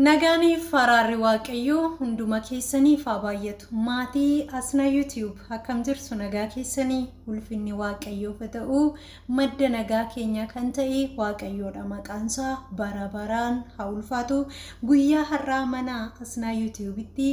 Nagaaniif araarri Waaqayyoo hunduma keessaniif haa baay'atu. Maatii Asnaa YouTube akkam jirtu nagaa keessanii ulfinni Waaqayyoof haa ta'u. Madda nagaa keenyaa kan ta'e Waaqayyoodha. Maqaansaa bara baraan haa ulfaatu. Guyyaa har'aa mana Asnaa YouTube'tti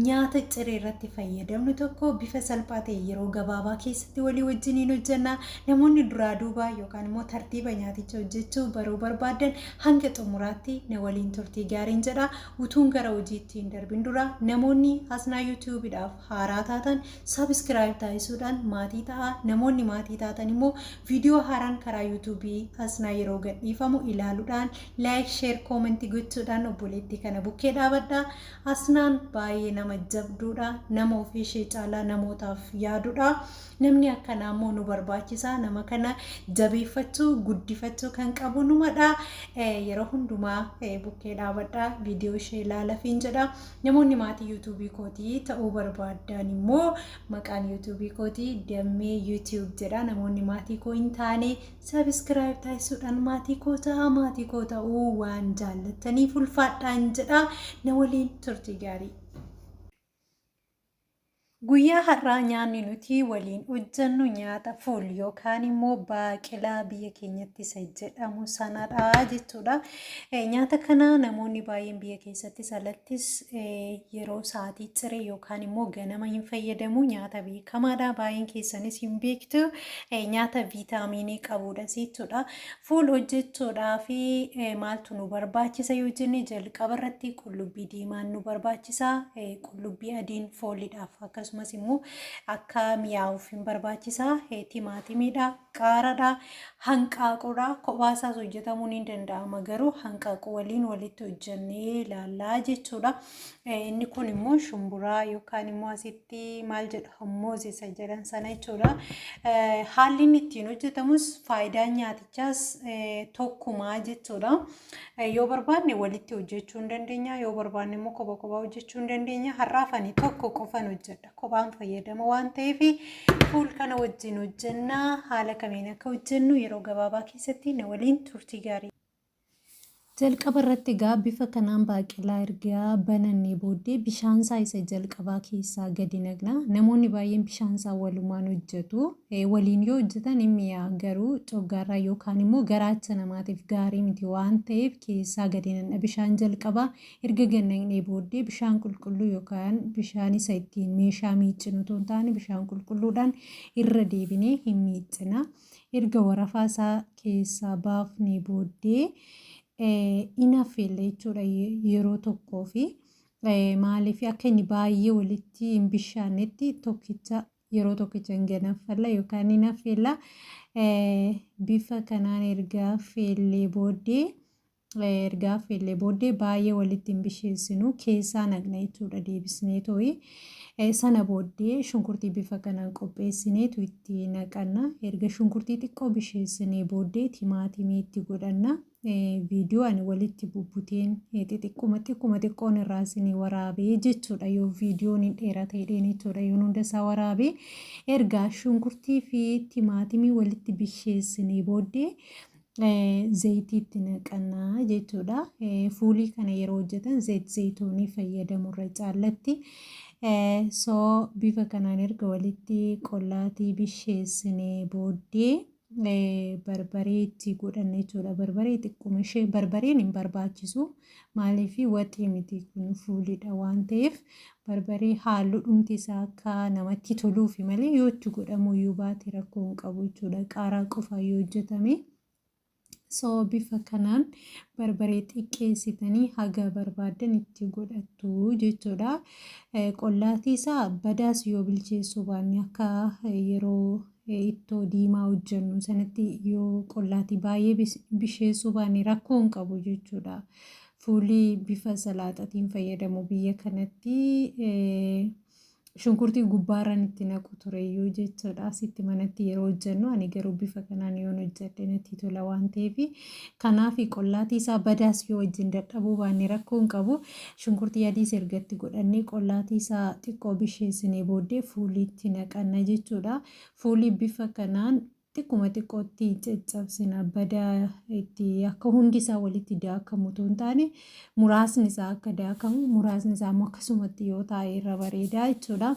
nyaata ciree irratti fayyadamnu tokko bifa salphaa ta'e yeroo gabaabaa keessatti walii wajjiniin hojjenna. Namoonni duraa duuba yookaan immoo tartiiba nyaaticha hojjechuu baruu barbaadan hanga xumuraatti na waliin turtii gaariin jedha. Utuun gara hojiitti hin darbin dura namoonni Asnaa YouTube'dhaaf haaraa taatan subscribe taasisuudhaan maatii ta'a. Namoonni maatii taatan immoo viidiyoo haaraan karaa YouTube Asnaa yeroo gadhiifamu ilaaluudhaan like, share, comment gochuudhaan obboleettii kana bukkee dhaabadha. Asnaan baay'ee nama jabduudha. Nama ofii ishee caalaa namootaaf yaadudha. Namni akkanaa immoo nu barbaachisa. Nama kana jabeeffachuu, guddifachuu kan qabu numadha. Yeroo hundumaa bukkee dhaabadha. Viidiyoo ishee ilaalafiin jedha. Namoonni maatii yuutuubii kootii ta'uu barbaaddan immoo maqaan yuutuubii kootii Dammee YouTube jedha. Namoonni maatii koo hin taane sabiskiraayib taasisuudhaan maatii koo ta'a. Maatii koo ta'uu waan jaallattaniif ulfaadhaan jedha. Na waliin turtii gaarii. Guyyaa har'aa nyaanni nuti waliin hojjennu nyaata fuul yookaan immoo baaqelaa biyya keenyatti isa jedhamu sanadha jechuudha. Nyaata kana namoonni baay'een biyya keessattis alattis yeroo sa'aatii ciree yookaan immoo ganama hin fayyadamu. Nyaata beekamaadha. Baay'een keessanis hin beektu. Nyaata viitaamiinii qabudha jechuudha. Fuul hojjechuudhaaf maaltu nu barbaachisa yoo jenne jalqaba irratti qullubbii diimaan nu barbaachisa. Qullubbii adiin fooliidhaaf akkasumas immoo akka mi'aawuuf hin barbaachisa. Timaatimiidha, qaaraadha, hanqaaquudha. Kophaa isaas hojjetamuun ni danda'ama garuu hanqaaquu waliin walitti hojjennee ilaallaa jechuudha. Inni kun immoo shumburaa yookaan immoo asitti maal jedhu hummuuz isa jedhan sana jechuudha. Haalli inni ittiin hojjetamus faayidaan nyaatichaas tokkuma jechuudha. Yoo barbaanne walitti hojjechuu hin dandeenya, yoo barbaanne immoo kopha kophaa hojjechuu hin dandeenya. Har'aaf ani tokko qofan hojjedha. Kophaan fayyadama waan ta'eef fuul kana wajjin hojjenna. Haala kamiin akka hojjennu yeroo gabaabaa keessatti na waliin turtii gaarii. Jalqaba irratti egaa bifa kanaan baaqelaa erga banannee booddee bishaansaa isa jalqabaa keessaa gadi naqna. Namoonni baay'een bishaansaa walumaan hojjetu. Waliin yoo hojjetan hin mi'aa garuu coggaarraa yookaan immoo garaacha namaatiif gaarii miti waan ta'eef keessaa gadi naqna. Bishaan jalqabaa erga gad naqnee booddee bishaan qulqulluu yookaan bishaan isa ittiin meeshaa miiccinu otoo hin taane bishaan qulqulluudhaan irra deebinee hin miiccina. Erga warafaa isaa keessaa baafnee booddee in affeella jechuudha yeroo tokkoo fi maaliif akka inni baay'ee walitti hin bishaannetti tokkicha yeroo tokkicha hin ganaffalla yookaan hin affeella. Bifa kanaan erga affeellee booddee erga affeellee booddee baay'ee walitti hin bisheessinu keessaa naqna jechuudha deebisnee tooyi. Sana booddee shunkurtii bifa kanaan qopheessineetu itti naqanna. Erga shunkurtii xiqqoo bisheessinee booddee timaatimii itti godhanna. Viidiyoo ani walitti bubbuteen xixiqquma xiqquma xiqqoon irraa isinii waraabee jechuudha yoo viidiyoon hin dheerate jedheen jechuudha yoon hunda isaa waraabee erga shunkurtii fi timaatimii walitti bisheessinee booddee zayitii itti naqanna jechuudha. Fuulii kana yeroo hojjetan zayit zayitoonii fayyadamu irra caallatti. So bifa kanaan erga walitti qollaatii bisheessinee booddee barbaree itti godhanna jechuudha. Barbaree xiqquma ishee barbareen hin barbaachisu. Maaliif waxii miti kun fuulidha waan ta'eef barbaree halluu dhumti isaa akka namatti toluufi malee yoo itti godhamu iyyuu baate rakkoo hin qabu jechuudha. Qaaraa qofaan yoo hojjetame. So bifa kanaan barbaree xiqqeessitanii haga barbaaddan itti godhattu jechuudha. Qollaatii isaa badaas yoo bilcheessuu baanne akka yeroo ittoo diimaa hojjennu sanatti yoo qollaatii baay'ee bisheessuu baanne rakkoo hin qabu jechuudha. Fuulii bifa salaaxatiin fayyadamu biyya kanatti shunkurtii gubbaarran itti naqu tureyyuu jechuudha. Asitti manatti yeroo hojjennu ani garuu bifa kanaan yoon hojjedhe natti tola waan ta'eef kanaaf qollaatii isaa badaas yoo wajjin dadhabuu baanne rakkoo hin qabu. Shunkurtii adiis erga itti godhannee qollaatii isaa xiqqoo bisheessinee booddee fuuliitti naqanna jechuudha. Fuulii bifa kanaan Xiqquma xiqqootti caccabsina, badaa itti akka hundi isaa walitti daakamu otoo hin taane, muraasni isaa akka daakamu, muraasni isaa immoo akkasumatti yoo taa'e irra bareedaa jechuudha.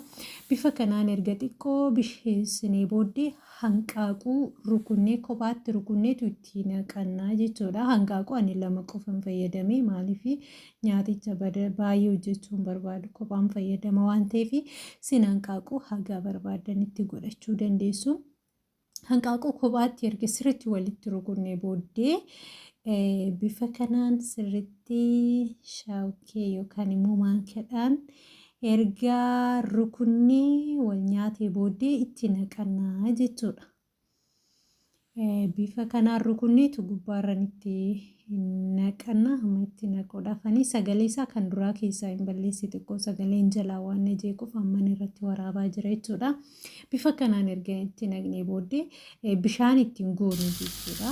Bifa kanaan erga xiqqoo bisheessinee booddee hanqaaquu rukunnee, kophaatti rukunneetu itti naqannaa jechuudha. Hanqaaquu ani 2 qofan fayyadame, maaliif nyaaticha baay'ee hojjechuu hin barbaadu, kophaan fayyadama waan ta'eef. Isin hanqaaquu haga barbaadanitti godhachuu dandeessu. Hanqaaquu kophaatti erga sirriitti walitti rukunnee booddee bifa kanaan sirriitti shaawukee yookaan immoo maankaadhaan erga rukunnee wal nyaatee booddee itti naqannaa jechuudha. Bifa kanaan rukunneetu gubbaarran itti naqanna. Amma itti naquudhaafanii sagalee isaa kan duraa keessaa hin balleessi, xiqqoo sagaleen jalaa waan na jeequuf amman irratti waraabaa jira jechuudha. Bifa kanaan erga itti naqnee booddee bishaan ittiin goonu jechuudha.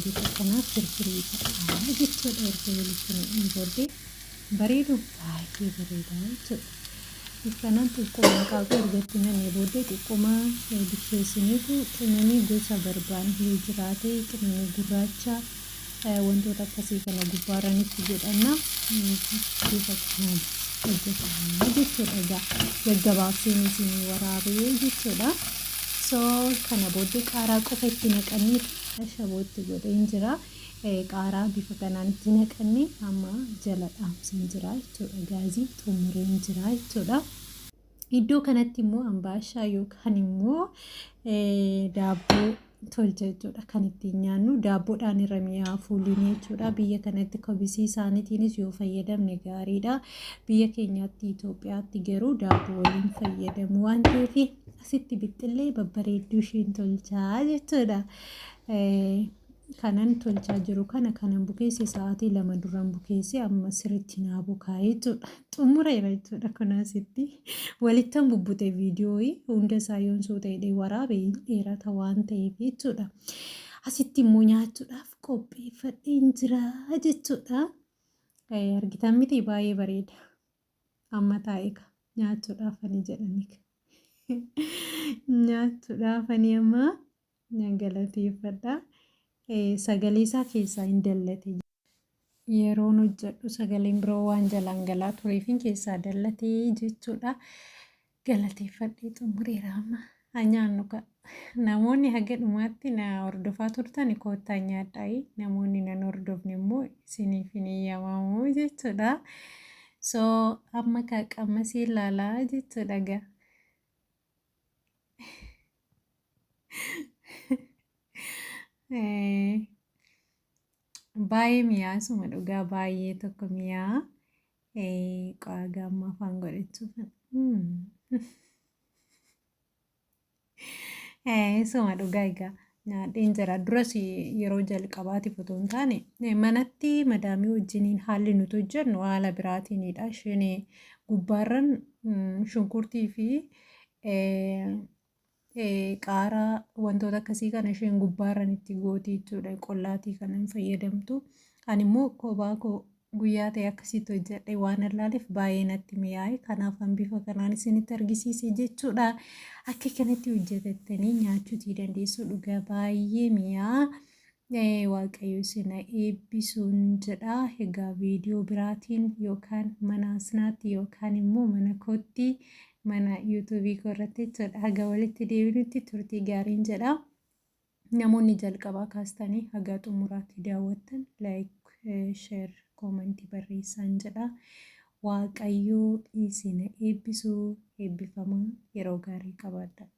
Bifa kanaan firfirii ta'a jechuudha, erga walitti naqnee booddee bareedu, baay'ee bareeda jechuudha. Bifa kanaan xiqqoo hanqaaquu erga itti naqnee booddee xiqquma bisheessiniitu qimamii gosa barbaanne yoo jiraate, qimamii gurraacha, wantoota akkasii kana gubbaarran itti godhanna. Bifa kanaan hojjetama jechuudha. Egaa gaggabaabseen isinii waraabee jechuudha. So kana booddee qaaraa qofa itti naqanneetu ashaboo itti godheen jira. Qaaraa bifa kanaan itti naqannee amma jala dhaamseen jira jechuudha. Gaazii xumureen jira jechuudha. Iddoo kanatti immoo ambaashaa yookaan immoo daabboo tolcha jechuudha. Kan ittiin nyaannu daabboodhaan irra mi'aa fuuliin jechuudha. Biyya kanatti kobisii isaaniitiinis yoo fayyadamne gaariidha. Biyya keenyaatti, Itoophiyaatti garuu daabboo waliin fayyadamu waan ta'eef asitti bixxillee babbareedduu ishiin tolchaa jechuudha. Kanan tolchaa jiru kana kanan bukeesse sa'aatii 2 duran bukeesse, amma sirriitti naa bukaa'ee jechuudha. Xumureera jechuudha. Kun asitti walittan bubbute viidiyoo hunda isaa yoon suu ta'e waraabe dheerata waan ta'eef jechuudha. Asitti immoo nyaachuudhaaf qopheeffadheen jira jechuudha. Argitan miti, baay'ee bareeda. Amma taa'e nyaachuudhaaf ani jedhani. Nyaachuudhaaf ani amma nan galateeffadha. Sagalee isaa keessaa hin dallate. Yeroon hojjedhu sagaleen biroo waan jalaan galaa tureefin keessaa dallate jechuudha. Galateeffadhee xumureera amma. Haa nyaannu ka. Namoonni haga dhumaatti na hordofaa turtan koottaa nyaadhaa. Namoonni nan hordofne immoo isiniif hin eeyyamamu jechuudha. So amma ka qammasee ilaalaa jechuudha gaa. Baay'ee mi'aa, isuma dhugaa baay'ee tokko mi'aa. Qaagaa amma afaan godhachuuf. Isuma dhugaa egaa nyaadheen jira. Duras yeroo jalqabaatiif otoo hin taane manatti madaamii wajjiniin haalli nuti hojjennu haala biraatiinidha. Isheen gubbaarran shunkurtii fi qaaraa, wantoota akkasii kana isheen gubbaarran itti gooti jechuudha. Qollaatii kana hin fayyadamtu. Ani immoo kophaa koo guyyaa ta'e akkasitti hojjedhe waan allaaleef baay'ee natti mi'aaye. Kanaaf an bifa kanaan isinitti argisiise jechuudha. Akka kanatti hojjetattanii nyaachuutii dandeessu, dhugaa baay'ee mi'aa. Waaqayyo isin eebbisuun jedha. Egaa viidiyoo biraatiin yookaan mana asnaatti yookaan immoo mana kootti, mana yuutuubii koo irratti jechuudha. Haga walitti deebinutti turtii gaariin jedha. Namoonni jalqabaa kaastanii haga xumuraatti daawwattan like, share, koomentii barreessaan jedha. Waaqayyo isin eebbisu, eebbifamaa, yeroo gaarii qabaadha.